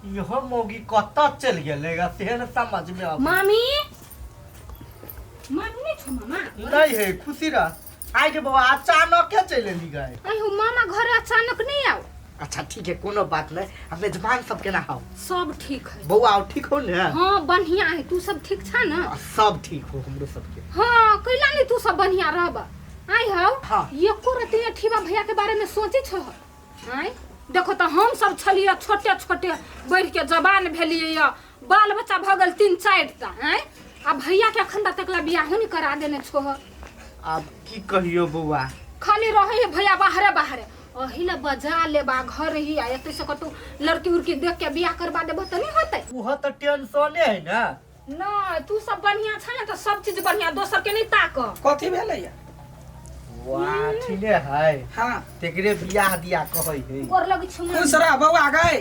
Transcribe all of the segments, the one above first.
इहो मौगी कतऽ चलि गेलै ग से ने समझ में आबै। मामी, मामी नहीं छो मामा? नहीं है, खुशी रह। आइ के बौआ अचानक के चलि एली गए? आई हो मामा, घर अचानक नहीं आओ। अच्छा ठीक है, कोनो बात नहीं। आ मेजबान सब केना हौ? सब ठीक है। बौआ और ठीक हो ने? हाँ बढ़िया है। तू सब ठीक छा ना? आ, सब ठीक हो हमरो सबके। हाँ कैला नहीं तू सब बढ़िया रहब। आई हौ। हाँ। एको रति अठीबा भैया के बारे में सोचे छो? आँय देखो तऽ हम सब छलियै छोटे छोटे, बढ़ि के जवान भेलियै यऽ, बाल बच्चा भऽ गेल तीन चारि टा। आँय आ भैया के अखन तक ला बियाहो नहि करा देने छो। आब की कहियो बौआ, खाली रहै है भैया बाहरे बाहरे। अही ला बजा लेबा घर ही आ एतै से कतौ लड़की उड़की देख के बियाह करबा देबो तऽ नहि होतै? उहो तऽ टेंशने है ना। नहि, तू सब बढ़िया छ ने तऽ सब चीज बढ़िया, दोसर के नहि ताक। कथी भेलैया? वाह ठीने है। हाँ। तेकरे बियाह दिया कहै है। गोर लगै छी मामी। खुश रह बौआ। गए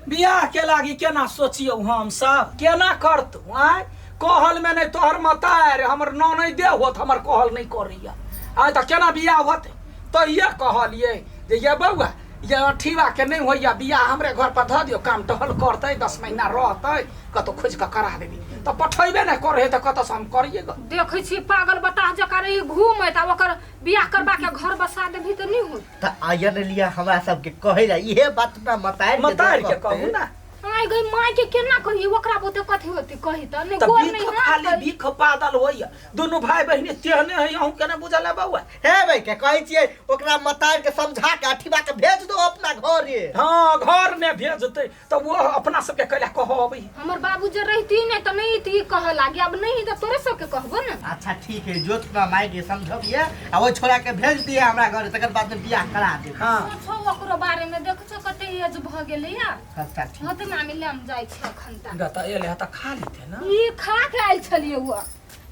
बियाह के लागी केना सोचियौ, हम सब केना करतू? आय कहल में नहीं तोहर मतार हमर ननैदे दे होत, हमर कहल नहीं करैया। आय तऽ केना बियाह होतै? तऽ ये कहलियै जे ये बौआ, ये अठीवा के नहीं होइया बियाह, हमरे घर पर धऽ दियौ, काम टहल करतै, 10 महीना रहतै, कतौ खोजि कऽ करा देबी। तऽ पठैबे नहि करै है तऽ कतऽसँ हम करियै गऽ? देखै छी पागल बताह जकाँ रही घूमैत, आ ओकर बियाह करबा के घर बसा देबही तऽ नहि होत? तऽ आइए ने लिया हमरा सबके कहै ला इहे बात ना मतार के। मतार के कहतै। कहू ना। आइ गई माय के केना कही? ओकरा बोते कथी होती कही तऽ नहि तऽ गोर बिख नहि हाथ खाली कही। बिख पादल होइया, दुनू भाई बहिनी तेहने है, अहूँ केना बुझल है बौआ? हे भाई के कहै छियै, ओकरा मतार के समझा के अठीबा के भेज दो अपना घरे। हाँ, घर में भेजतै तऽ वो अपना सबके कैला कहबै? हमर बाबू जे रहती ने तऽ नहीं ई कहऽ लागी, अब नहीं तऽ तोरे सबके कहबो ने। अच्छा ठीक है, जो अपना माय के समझबिए आ वो छोरा के भेज दिए हमरा घरे, तकर बाद में बियाह करा देब। हाँ। सोचो ओकरो बारे में, देखो कते एज भऽ गेलै या। अच्छा ठीक। हाँ तऽ मामी ले हम जाइ छी अखन तक। ग तऽ एलै तऽ खा लेते ना। ई खा के आयल छलियै, ओ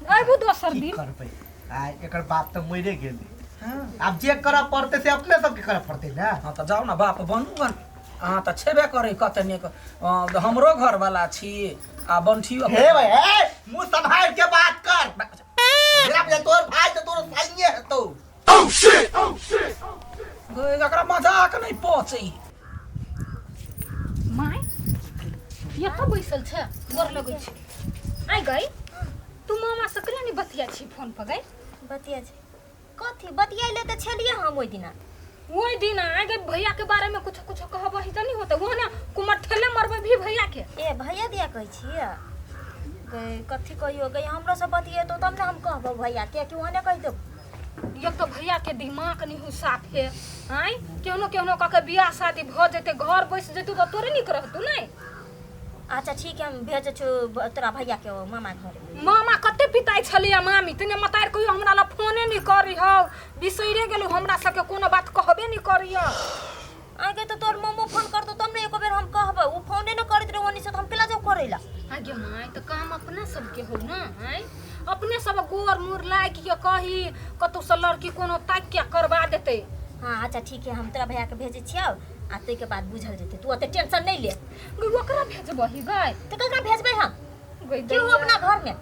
अयबू दोसर की दिन। करबै, आ एकर बाप तऽ मरे गेलै। हाँ। आब जे करऽ पड़तै से अपने सबके करऽ पड़तै ने। हाँ तऽ जाउ ने, बाप बनू गन। अहाँ तऽ छेबे करै कते नीक, हमरो घरवाला छी आ बंठियो। हे भाई, हे मुंह संभाल के बात कर। मेरा बुझा तोर भाई तो तोर साइये हेतौ। गै, एकरा मजाक नहि पचै। माय एतऽ बैसल छै? गोर लगै छै। आइ गई तू मामा से केना नहि बतिया छी फोन पर गई? बतिया छै कथी? बतियाइले तऽ छलियै हम ओहि दिना। ओहि दिन आइ गई भैया के बारे में कुछ कुछ कहबही तऽ नहि होतै? वो ने कुमर ठेले मरबै भी भैया के। ए भैया दिया कहै छियै गै? कथी कहियो गै, हमरो से बतियेतौ तब ने हम कहबौ भैया के, कि ओहने कहि देबौ? एक तऽ भैया के दिमाग नहीं हो साफे। आँय केहनो केहनो कऽ के बियाह शादी भऽ जेतै, घर बैस जेतौ तऽ तोरे नीक रहतौ नहि? अच्छा ठीक है, हम भेजै छियौ तोरा भैया के मामा घरे। मामा कते पिताइ छलैया मामी तने मतार कहियो हमरा ला फोने नहीं करी हौ, बिसैरे गेलौ, हमरा सबके कोनो बात कहबे नहीं करी। आगे तऽ तोर मम्मो फोन करतौ तब ने एको बेर हम कहबै। ओ फोने न करैत रहौ ओनी से, तऽ हम केला जाउ करै ला? आगे माय, तऽ काम अपना सबके हो ना। आँय अपने सब गोर मुर लाइक के कही, कतौ से लड़की कोनो ताकि के करबा देतै। हाँ अच्छा ठीक है, हम तोरा भैया के भेजै छियौ आ ताहिके बाद बुझल जेतै। तू ओते टेंशन नहीं ले। गई ओकरा भेजबही गई? तऽ ककरा भेजबै हम? गई केहू अपना घर में।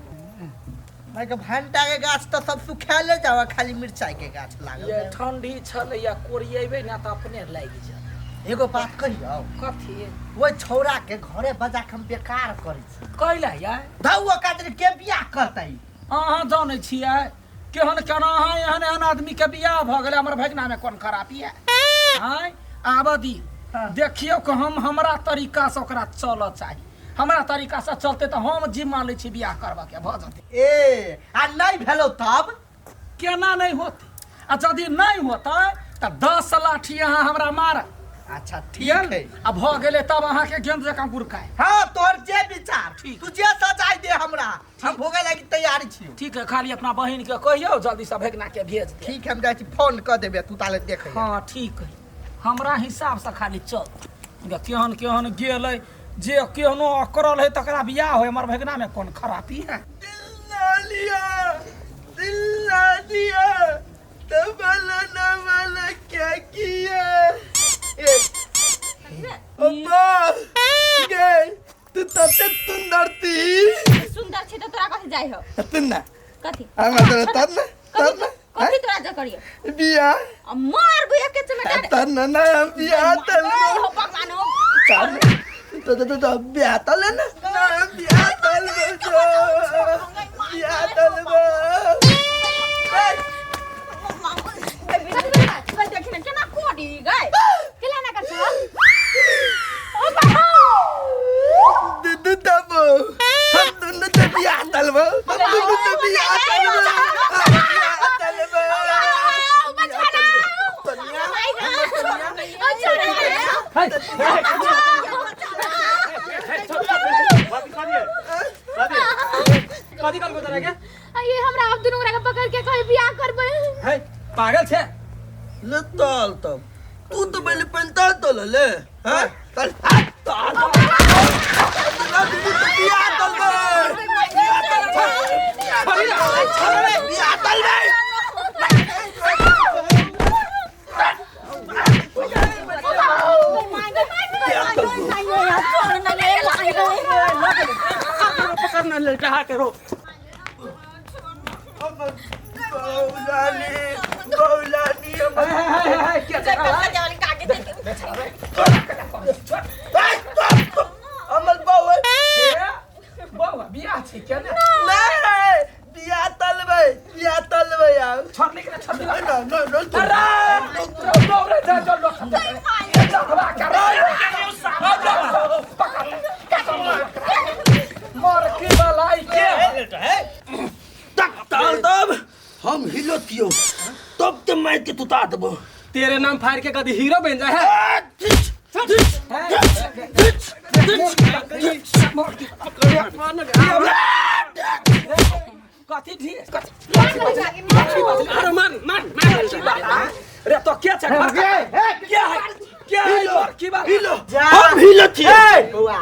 भाई के भंटा के गाछ तऽ सब सुखाले जावा, खाली मिरचाई के गाछ लागल ये है। ठंडी छलैया, कोरिएबै ने तऽ अपने लागि जायत। एगो बात कहियौ? कथी? ओहि छौड़ा के घरे बजा के हम बेकार करै छी। कैला या? धौ ओकरा के बियाह करतै? अहाँ जानै छियै केहन केना अहाँ एहन एहन आदमी के बियाह भऽ गेलै, हमर भगिना में कोन खराबी है? आँय आबऽ दी। हाँ। देखियौ कि हम हमरा तरीका से ओकरा चलऽ चाही। हमरा तरीका से चलते तऽ हम जिम्मा लै छी बियाह करबऽ के, भऽ जेतै। ए आ नहि भेलौ तब? केना नहि होतै? आ यदि नहि होतै तऽ 10 लाठी अहाँ हमरा मारब। अच्छा ठीक है। आ भऽ गेलै तब अहाँके गेंद जकाँ गुड़काय। हाँ तोहर जे विचार। ठीक। तू जे सजाय दे हमरा, हम भोगे लागी तैयार छी। ठीक है, खाली अपना बहिन के कहियौ जल्दी से भगिना के भेज दे। ठीक है, हम जाइ छी फोन कऽ देबै, तू ताले देख। हाँ ठीक है, हमरा हिसाब से खाली चल। गे, केहन केहन गेलै, जे केहनो अकरल है तकरा बियाह होय, हमर भगिना में कोन खराबी है? दिल ना लिया, दिल ना दिया तबला ना वाला क्या किया। ए अब्बा गे, तू तते सुंदर थी। सुंदर छी तऽ तोरा कथी जाइ हो? तू ना कथी? हमरा तोरा तर ना तर ना। कथी तोरा जा करियो? बिया आ मार बुया के चमेटा। तर ना ना बिया तर ए हो भगवान हो। तर तो तो तो बियाह तले ना बियाह तलबो बियाह तलबो। देखी ना केना कोडी गए केला ना कर छो ओ बाबा दुदु तबो हम दुनु ते बियाह तलबो हम दुनु ते बियाह तलबो तलबो। कथी कल को क्या ये हमरा आप दुनु के पकड़ के कहे बियाह करबै। है पागल छे ले तल तब तू तो पहले पेंता तो ले हां चल ताल बियाह तलबो बियाह तलबो बियाह तलबो। पकड़ना लड़का करो बौलानी बौलानी अमल बौ बौआ बियाह छै के ने नहीं बियाह तलबै बियाह तलबै यार छोड़ निकले छोड़ ना ना ना अरे दौड़े जा जो लोग मर के बलाई के तक ताल तब हम हिलोतियो तब ते मार के तुता देबो। तेरे नाम फाड़ के कभी हीरो बन जाए है। कथी ठीक अरे मार मार मार रे तो क्या छै क्या है क्या है की बात हिलो हम हिलोतियो बौआ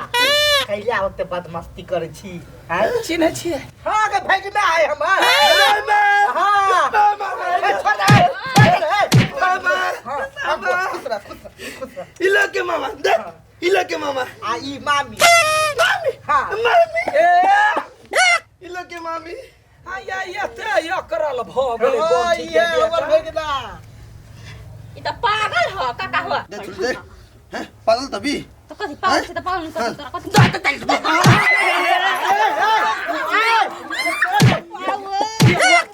कैला होते बदमस्ती करै छी हैं चिन्है छियै। हां के भगना है हमर। हां हिलो के मामा देख हिलो के मामा आ ई मामी मामी हां मामी ए हिलो के मामी आ या या ते या करल भ गेलै हां ये हमर भगना ई त पागल ह काका हो देख देख हैं पागल तभी तो कथी पागल छै त पागल कथी तोरा कथी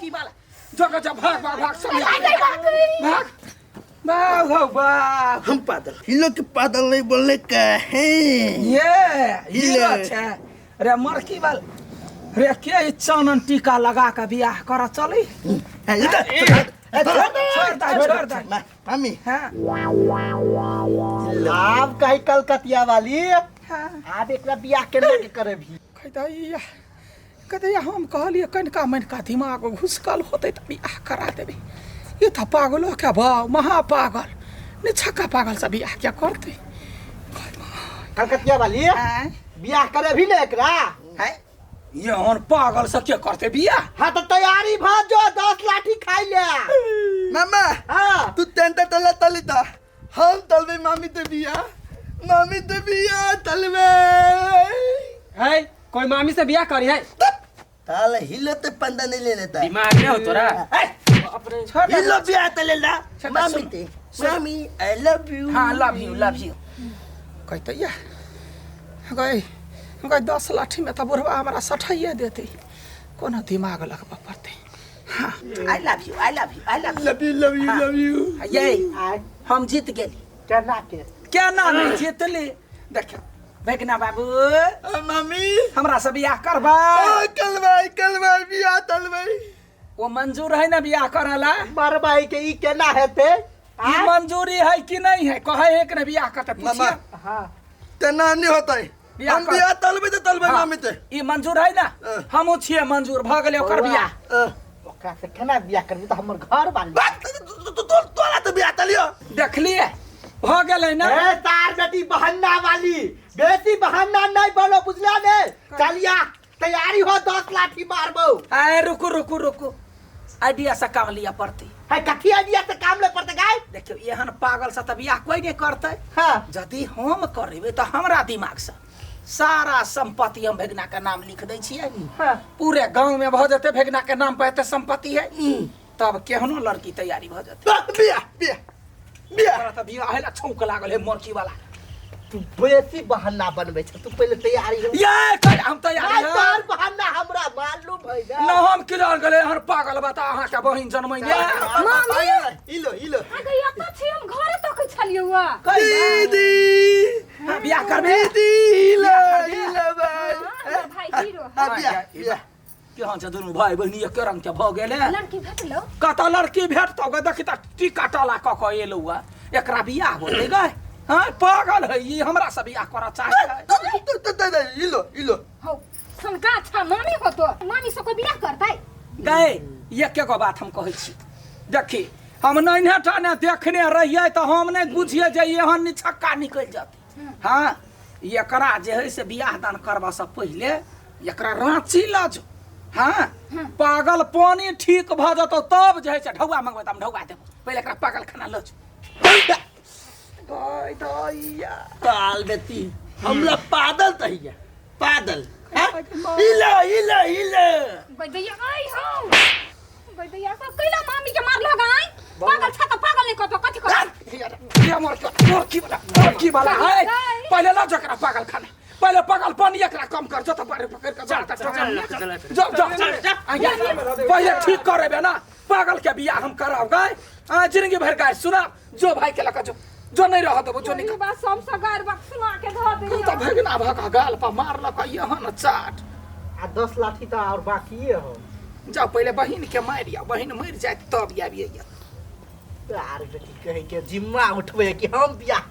की बाला जग जा भाग भाग भाग सब भाग भाग हो भाग। हम पागल हिलो के पागल नहीं बोलने का है ये हीरो छै रे मरकी वाल रे के ई चानन टीका लगा के बियाह कर चली छोड़ दे छोड़ दे मामी। हां आब कही कलकतिया वाली हां आब एकरा बियाह केना के करबी कहता कहता हम कहलिए कनिका मनिका दिमाग घुसकल होतै तऽ बियाह करा देबै। ये तऽ पागलो के भाव महा पागल निछक्का पागल से बियाह क्या करतै। कलकतिया वाली बियाह करबी ने एकरा है ये हन पागल से के करतै बियाह। हां तो तैयारी भ जो 10 लाठी खाइ ले मामा। हां तू टेंटा तला तलिता हम तलबे मामी ते बियाह मामी ते बियाह तलबे है कोई मामी से बियाह करी है ताल हिलो ते पंदा नहीं ले लेता दिमाग नहीं हो तोरा अपने छोड़ दे। हिलो बियाह तले ला मामी ते मामी I love you. हां लव you love you कहते या गई गई 10 लाठी में त बुढ़वा हमरा सठाइए देते कोनो दिमाग लगबऽ पड़तै। हाँ I love you I love you I love love you love you love you. ये हम जीत गेली। केना के केना नहीं जीतली देखियो भगना बाबू मामी हमरा से बियाह करबै। कलबै कलबै बियाह तलबै। वो मंजूर है ना बियाह करला मरबै के ई केना हेतै ई मंजूरी है कि नहीं है कहे है कि नहीं बियाह करते मामा पूछिए। हां तेना नहीं होतै हम बियाह तलबै त तलबै मामी ते ई मंजूर है ना हमहु छियै मंजूर भ गेलै ओकर बियाह। ओकरा से केना बियाह करबी त हमर घर वाली तोरा त बियाह तलियो देखलिए भ गेलै ना। ए तार बेटी बहाना वाली बेटी बहाना नहीं बोलो बुझला ने। चलिया तैयारी हो 10 लाठी मारबो। आए रुको रुको रुको आइडिया से काम लिया पड़तै। है कथी आइडिया से काम ले पड़तै गाय? देखियो एहन पागल से त बियाह कोई नहीं करतै। हां यदि हम करेबै त हमरा दिमाग से सारा संपत्ति हम भेगना के नाम लिख दै छियै। हां पूरे गांव में भ जेतै भेगना के नाम पर एते संपत्ति है तब केहनो लड़की तैयारी भ जेतै। बियाह बियाह बियाह तोरा त बियाह है ला छौंक लागल है मरकी वाला। तू बेसी बहाना बनबै छ, तू पहिले तैयारी हो। ये कल हम तैयारी नहीं है। तोहर बहाना हमरा मालूम है ना। न हम किधर गेलै हर पागल बता अहाँ के बहिन जनमैया। मामी। इलो इलो। अगे एतऽ छी हम घरे तक छलियौ आ। दीदी। हाँ, बियाह करबे। दीदी इलो इलो भाई। हमर भाई हीरो है। हाँ, बियाह बियाह। केहन छै दुनू भाई बहिनी एके रंग के भऽ गेलै। लड़की भेटलौ? कतऽ लड़की भेटतौ गे, देखी तऽ टीका टाला कऽ कऽ एलौ आ एकरा बियाह होतै गे। हाँ पागल है ई, हमरा से बियाह करऽ चाहै है। इलो इलो। हौ सनका अच्छा मामी होतो, मामी से कोई बियाह करतै? गए एके गो बात हम कहै छी, देखी हम नैन्हे टा ने देखने रहियै तऽ हम नहि बुझियै जे एहन निछक्का निकलि जेतै। हाँ एकरा जे है से बियाह दान करबा से पहिले एकरा राँची लऽ जो। हाँ पागल पानी ठीक भऽ जेतौ तब जे है से ढौआ मंगबै तऽ हम ढौआ देबौ, पहिले एकरा पागल खाना लऽ जो। ताल बेटी हमरा पादल तहिया पादल। इलो इलो इलो। गैदैया आई हौ गैदैया सब कैला मामी के मारलो गाय? पागल छ त पागल नहीं कहतो कथि कहतो? ये मोर की वाला मोर की वाला है, पहिले लऽ जो एकरा पागल खाना, पहिले पागल पानी एकरा कम कर जो त बारे पकड़ के चल चल जो जो पहिले ठीक करेबे ना पागल के बियाह हम कराव गाय। आ जिंदगी भर गाय सुना जो भाई के लका जो जो नहीं रह देबो जो निकल। बात सब से गार बात सुना के धऽ तू दे। त भगना भगा गाल पर मारलक यहन चाट। आ 10 लाठी त और बाकीए हो। जाओ पहिले बहिन के मारिया, बहिन मर जाए तब आबिए। यार बेटी कहे के जिम्मा उठबे कि हम बियाह